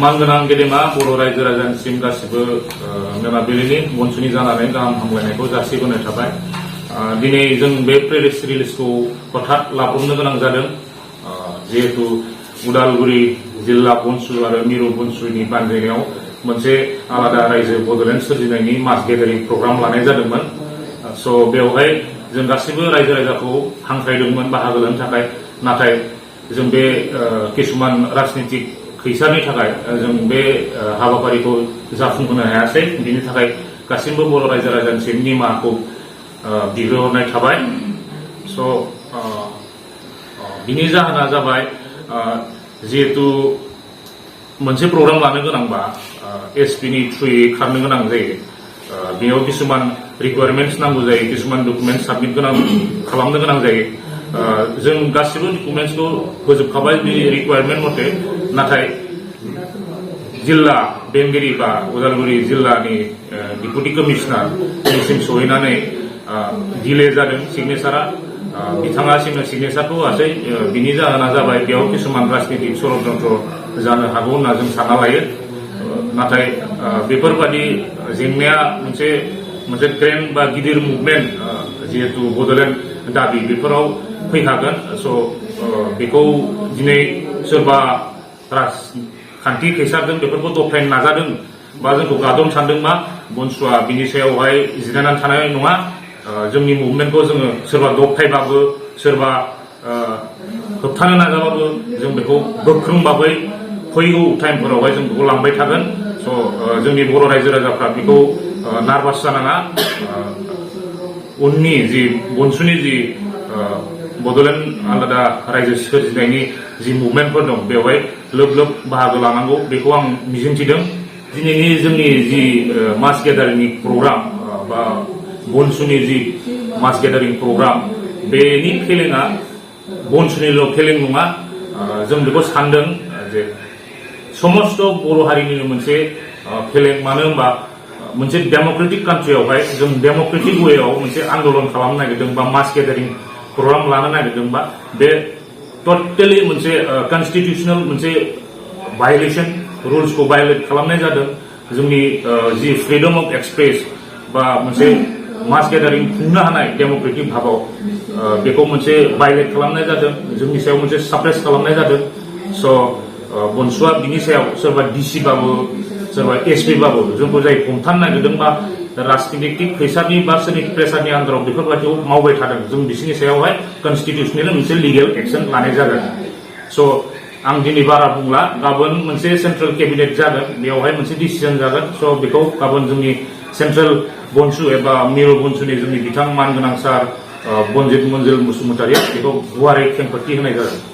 मानगोनां गेदेमा बर' रायजो राजानिसिम गासिबो मोनाबिलिनि मनसुनि जानानै गाहाम हामलायनायखौ जासिबोनाय थाबाय। दिनै जों बे प्रेस रिलिजखौ हठात लाब्रबनो गोनां जादों जिहेतु उदालगुरि जिल्ला बनसु आरो मिरु बनसुनि बानजायनायाव मोनसे आलादा रायजो बड'लेण्ड सोरजिनायनि मास गेदारिं प्रग्राम लानाय जादोंमोन। स' बेवहाय जों गासिबो रायजो राजाखौ हांख्रायदोंमोन बाहागो लानो थाखाय, नाथाय जों बे किसुमान राजनितिक खैसारनि थाखाय जों बे हाबाफारिखौ जाफुंहोनो हायासै। बिनि थाखाय गासिबो बर' रायजो राजानिसिम निमाहाखौ बिग्रोहरनाय थाबाय। स' बिनि जाहोना जाबाय जिहेतु मोनसे प्रग्राम लानो गोनांबा एसपि नि थ्रुयै खारनो गोनां जायो। बेयाव किसुमान रिक्वायरमेन्ट्स नांगौ जायो, किसुमान डकुमेन्ट साबमिट खालामनो गोनां जायो। जों गासिबो डकुमेन्ट्सखौ होजोबखाबाय बे रिक्वायरमेन्ट मथे, नाथाय जिल्ला बेंगिरि बा उदालगुरि जिल्लानि डिपुटि कमिशनारनिसिम सहैनानै डिले जादों सिगनेसारा। बिथाङा सिगनेसारखौ होआसै। बिनि जाहोना जाबाय बेयाव किसुमान राजनितिक षड़यन्त्र जानो हागौ होनना जों सानना लायो। नाथाय बेफोरबादि जेंनाया मोनसे ग्रेन्ड बा गिदिर मुभमेन्ट जिहेतु बड'लेण्ड दाबि बेफोराव फैखागोन। स' बेखौ दिनै सोरबा राजखान्थि खैसारजों बेफोरखौ दबथायनो नाजादों बा जोंखौ गादबनो सानदोंबा बनसुआ बिनि सायावहाय जिरायनानै थानाय नङा। जोंनि मुभमेन्टखौ जोङो सोरबा दबथायबाबो सोरबा होबथानो नाजाबाबो जों बेखौ गोख्रों भाबै फैगौ टाइमफोरावहाय जों बेखौ लांबाय थागोन। स' जोंनि बर' रायजो राजाफ्रा बेखौ नार्भास जानाङा। उननि जि बनसुनि जि बड'लेण्ड आलादा रायजो सोरजिनायनि जि मुभमेन्टफोर दं बेवहाय लोब लोब बाहागो लानांगौ बेखौ आं मिजिंथिदों। दिनैनि जोंनि जि मास गेदारिंनि प्रग्राम बा बनसुनि जि मास गेदारिं प्रग्राम, बेनि फेलेङा बनसुनिल' फेलें नङा। जों बेखौ सानदों जे समस्त बर' हारिनिनो मोनसे फेलें। मानो होनबा मोनसे डेम'क्रेटिक कान्ट्रियावहाय जों डेम'क्रेटिक वेआव मोनसे आन्दलन खालामनो नागिरदों बा मास गेदारिं प्रग्राम लानो नागिरदोंबा बे टटेलि मोनसे कनस्टिटिउसनेल मोनसे भायलेसन, रुल्सखौ भायलेट खालामनाय जादों। जोंनि जि फ्रिडम अफ एक्सप्रेस बा मोनसे मास गेदारिं खुंनो हानाय डेम'क्रेटिक भाबाव बेखौ मोनसे भायलेट खालामनाय जादों, जोंनि सायाव मोनसे साप्रेस खालामनाय जादों। स' बनसुआ बिनि सायाव सोरबा डिसि बाबो सोरबा एसपि बाबो जोंखौ जाय हमथानो नागिरदों बा राजनितिक खैसारनि बा सोरनि प्रेसारनि आन्दाराव बेफोरबायदिखौ मावबाय थादों, जों बिसोरनि सायावहाय कनस्टिटिउसनेल मोनसे लिगेल एक्सन लानाय जागोन। स' आं दिनै बारा बुंला, गाबोन मोनसे सेन्ट्रेल केबिनेट जागोन, बेवहाय मोनसे डिसिजन जागोन। स' बेखौ गाबोन जोंनि सेन्ट्रेल बनसु एबा मिरु बनसुनि जोंनि बिथां मानगोनां सार बनजित मन्जिल बसुमतारिया बेखौ गुवारै खेंफोरथि होनाय जागोन।